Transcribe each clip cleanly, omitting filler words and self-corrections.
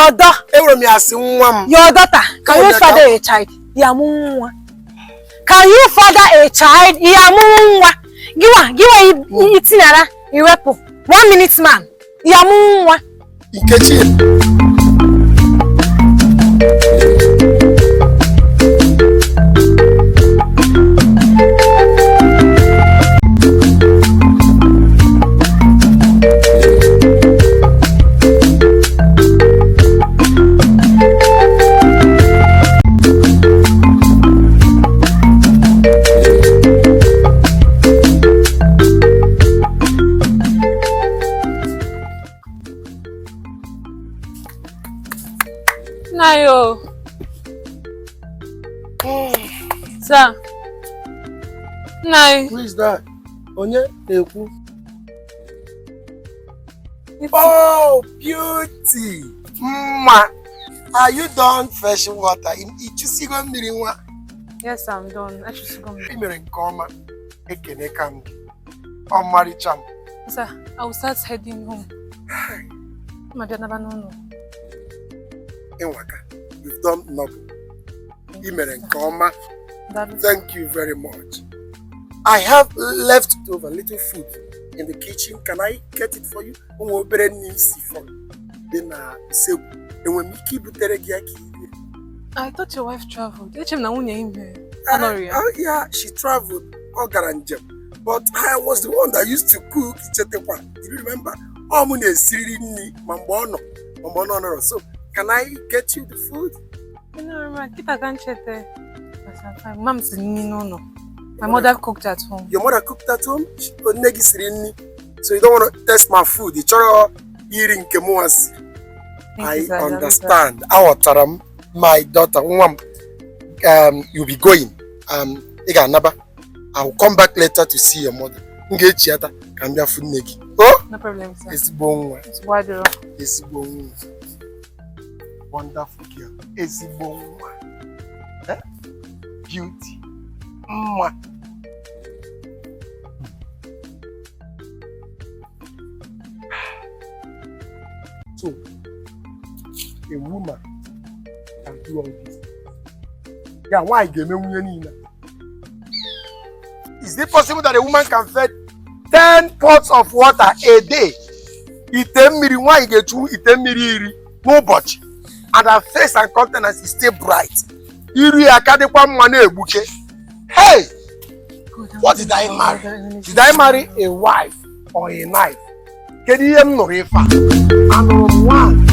Your daughter. Ewere m ya asị nwa m. Your daughter. Can you father a child? Ya mụ nwa. Can you father a child? Ya mụ nwa. Gịwa, gịwa itinyara iwepụ. One minute man. Ya mụ nwa. Nkechi. Nna ya o. Sir. Nna ya. Who is that? Onye na-ekwu? Oh, beauty! Mma! Are you done fetching water? Ịchụsigo mmiri nwa? Yes, I'm done. Achụsigo m. I mere nke ọma. Ekene ka m gị. Ọmarịcha m. Sir, I will start heading home. Ma bịa naba n'ụlọ. Ịnwaka. You've done noble. I mere nke ọma. Daalụ. Thank you very much. I have leftover little food in the kitchen. Can I get it for you? Ụmụ obere nri m si fọrọ dị na usekwu. Enwere m ike ibutere gị ya ka i rie? I thought your wife traveled. Eche m na nwunye ime anọrọ ya. Oh, yeah, she traveled. Ọ gara njem. But I was the one that used to cook. Chetakwa. Do you remember? Ọ mụ na-esiri nri ma mgbe ọ nọ ma mgbe ọ nọrọ. So, can I get you the food? Kịta ka m chete. Mama m siri nri n'ụlọ. My mother cooked at home. Your mother cooked at home? Nne gị siri nri. So you don't want to test my food. Ị chọrọ iri nke mụnwa siri. Thank I you, sir. understand. Aghọtara m my daughter nwa m. You'll be going. Ị ga-anaba. I will come back later to see your mother. M ga-echiata ka m bịa fụ nne gị. Oh, No problem, sir. ezigbo nwa. Nsogbu adịrọ. Ezigbo nwa. Wonderful girl. Ezigbo nwa. Eh? Beauty. Mma. So, a woman can do all this. Ya nwaanyị ga-eme nwunye niile. Is it possible that a woman can fetch 10 pots of water a day? Ite mmiri nwaanyị ga-echu ite mmiri 10 n'ụbọchị and her face and countenance is still bright. Iru ya ka dịkwa mma na-egbuke. Hey! What did I marry? Did I marry a wife or a knife? Kedu ihe m nụrụ ife a? Anụrụ m nwaanyị.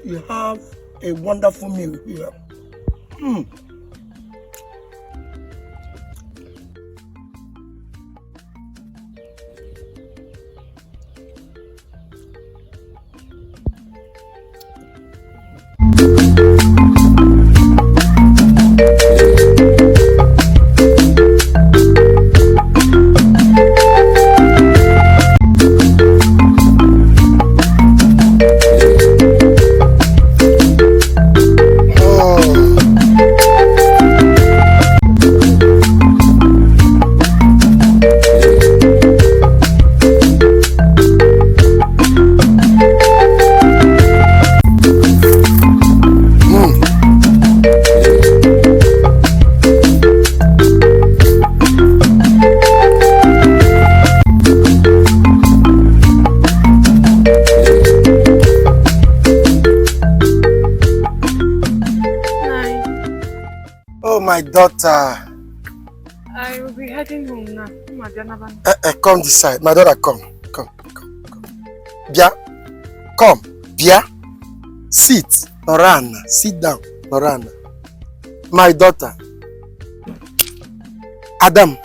You have a wonderful meal here. Mm. Oh, my daughter. I will be heading home now. Come this side. My daughter, come. Come, come, come. Bia. Come. Bia. Sit. Norana. Sit down. Norana. My daughter. Adam.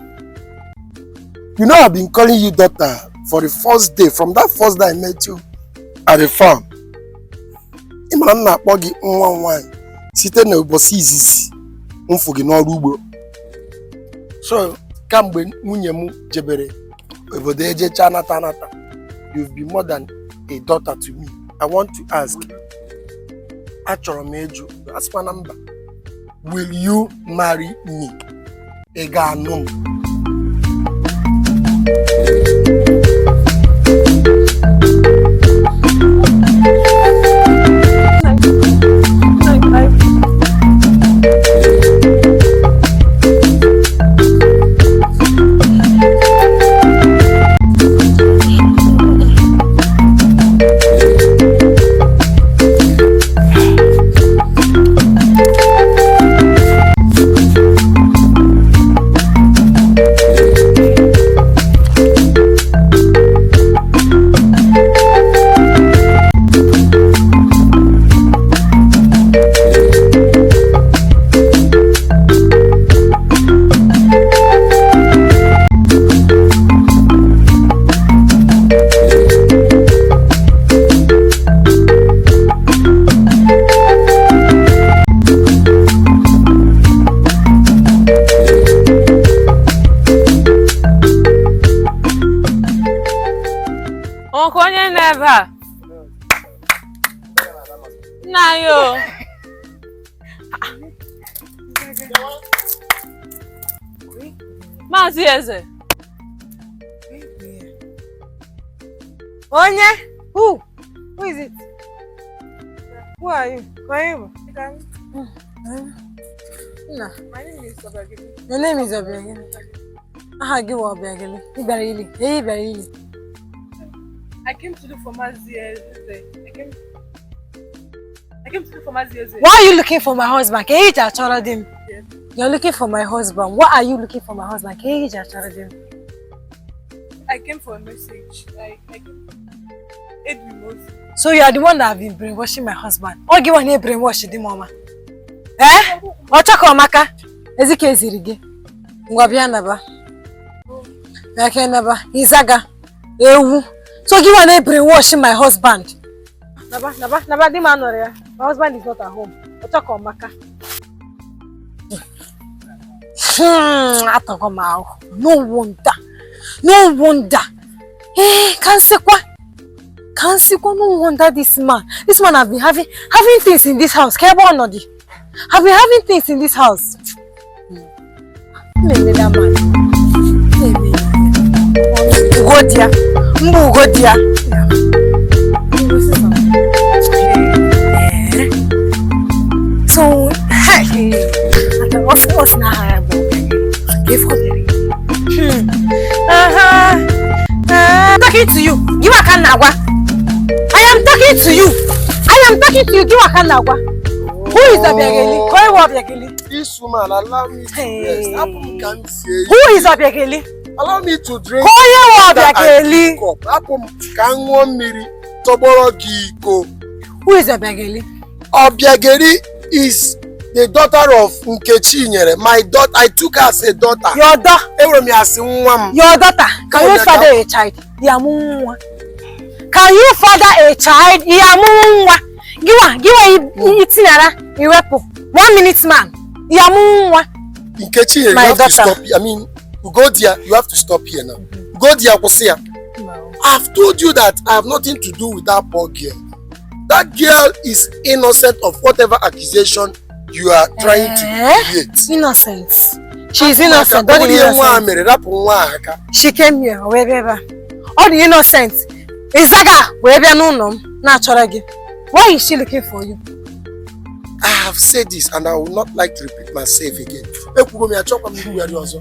You know I've been calling you daughter for the first day. From that first day I met you at the farm. Ị mara m na-akpọ gị nwa nwaanyị site n'ụbọchị izizi m fụ gị n'ọrụ ugbo. So kamgbe nwunye m jebere Obodo ejecha nata nata. You've been more than a daughter to me. I want to ask. Achọrọ m ịjụ, asịkwana mba. Will you marry me? Ị ga-anụ m? Ọkwa onye nọ ebe a? Nna anyị o. Maazị Eze. Onye? Who? Who is it? Who are you? Onye bụ? Nna. My name is Obiageli. Your name is Obiageli. Aha gị wụ Obiageli. Ị bịara ili. Ee, ị bịara ili. I came to look for Maazị Eze. I came to look for Maazị Eze. Why are you looking for my husband? Ka ihe ji achọrọ di m? Yes. You're looking for my husband. Why are you looking for my husband? Ka ihe ji achọrọ di m? I came for a message. I came. Edwin Moses. So you are the one that have been brainwashing my husband. Ọ gị nwa na-brainwash di m ọma. Eh? Ọ chọ ka ọmaka? Ezi ka eziri gị. Ngwa bịa naba. Bịa ka naba. Ịzaga. Ewu. So gị nwa na-brainwash my husband. Naba, naba, naba, di m anọrọ ya. My husband is not at home. Ọ chọ ka ọmaka. Atọgọ m ahụ. No wonder. No wonder. Eh, ka nsikwa. Ka nsikwa, no wonder this man. This man have been having things in this house. Ka ebe ọ nọ dị. Have been having things in this house. M na-eme that man. M na-eme ya. Ugo di ya. Mba ugo di ya. Eh. So, hey. Ọ sị na aha ya bụ Obiageli. Ka ife ọ bịara ime. Uh-huh. Talking to you. Gị nwa ka m na-agwa. I am talking to you. I am talking to you. Gị nwa ka m na-agwa. Who is Obiageli? Ka onye wụ Obiageli? This woman, allow me to rest. Hapụ m ka m sie. Who is Obiageli? Allow me to drink. Ka onye wụ water and Obiageli? cup. Hapụ m ka m ṅụọ mmiri tọgbọrọ gị iko. Who is Obiageli? Obiageli is the daughter of Nkechi nyere. My daughter, I took her as a daughter. Your daughter. Enwere m ya asị nwa m. Your daughter. Can you father a child? Ya mụ nwa. Can you father a child? Ya mụ nwa. Gịwa, gịwa itinyara iwepụ. 1 minute man. Ya mụ nwa. Nkechi nyere, you My have to daughter. stop. I mean, Ugodia, you have to stop here now. Ugodia, kwụsị ya. I've told you that I have nothing to do with that poor girl. That girl is innocent of whatever accusation you are trying to Eh? create. Innocent. She is innocent. Maka Ọ dị ihe nwa a innocent. mere, rapụ nwa a aka. She came here, o wee bịa ebe a. Ọ dị innocent. Ịzaga wee bịa n'ụlọ m na-achọrọ gị. Why is she looking for you? I have said this and I would not like to repeat myself again. Ekwugo m ya, chọkwa m ikwugharị ọzọ.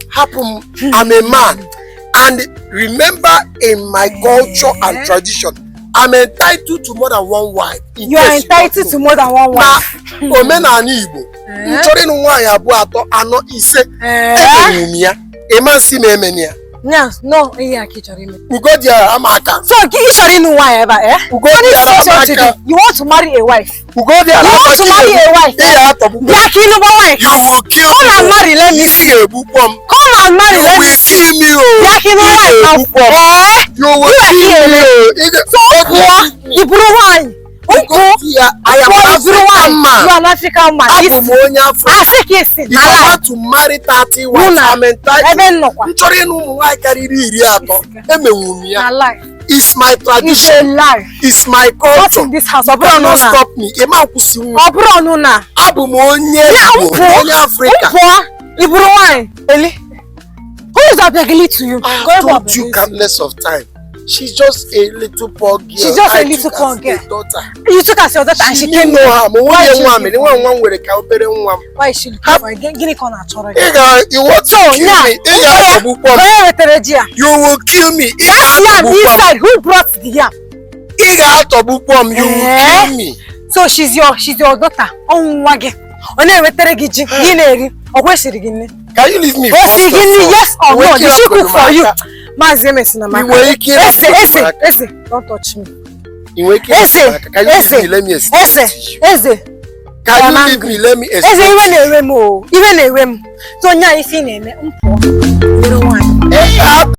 Hapụ m, I'm a man. And remember, in my culture and tradition, I'm entitled to more than one wife. In You are case you don't entitled to know. more than one Na wife. omenala Igbo, m chọrọ ịnụ nwaanyị abụọ, atọ, anọ, ise, emenwu m ya. Ịma nsị m emeni ya. No, no, ihe a ka ị chọrọ ime. Ugodiara ama aka. So gị ị chọrọ ịnụ nwaanyị ebe a, eh? Ugodiara What ama is it aka. you want to marry a wife? Ugodiara You ama want to aka. marry a wife? Ị ga-atọgbukwa. Bịa ka ịnụba nwaanyị. You will kill Come and me. marry, let me Ị see. ga-egbukwa m. Come and marry, You let me will see. kill me o. Bịa ka ịnụ Ị nwaanyị. ga-egbukwa m. Eh? You will You are kill me o. Ị ga- So ọ pụọ, ị bụrụ nwaanyị. Gosi ya, I am Pụọ, iburu African nwaanyị. man. You are an African man. Abụ m onye Africa. Asị ka esi. If I want to marry 30 wives, Mụ na- I'm entitled. Ebe m nọkwa. M chọrọ ịnụ ụmụ nwaanyị karịrị 30, emenwu m ya. Na lie. It's my It's a tradition. lie. It's my Not culture. in this house. Ọ You bụrụ ọnụ cannot na. stop me. Ị ma nkwụsị nwa. Ọ bụrụ ọnụ na. Abụ m onye Ya Igbo, m pụọ. onye Africa. M pụọ. Ị bụrụ nwaanyị. Eli. Who is Obiageli to you? I have Go ebe told Obiageli you to. countless of times. She's just a little poor girl. She's just I a little took poor as girl. a daughter. You took as your daughter and she She came know here. her. Ma Why nwunye is she nwa m, looking nwa nwa m nwere ka obere nwa m. Why is she looking for you? Gịnị ka ọ na-achọrọ gị? Ị ga, you want to So, kill yeah. me. Ị ga-atọgbukwa m. Onye wetere ji a? You will kill me. Ị That yam ga-atọgbukwa m. inside, who brought the yam? Ị ga-atọgbukwa m. You will Eh? kill me. So she's your daughter. Ọ nwa gị. Ọ na-ewetere gị ji, gị na-eri. Ọ kwesịrị gị nne. Can you leave me O first si of gị nne, all? yes or Ị nwere no? ike Did she ịrapụrụ cook m for you? aka? Maazị emesi na Ị nwere ike Eze, ịrapụrụ m eze, aka? eze, don't touch me. Ị nwere ike ịrapụrụ Eze, m aka? Can you leave eze, me? Let me explain eze, to you. eze. Can I'm you leave angry. me? Let me explain Eze, iwe to you. na-ewe m o. Iwe na-ewe m. So onye a ife ị na-eme, m pụọ. Bụrụ nwaanyị. Ị ga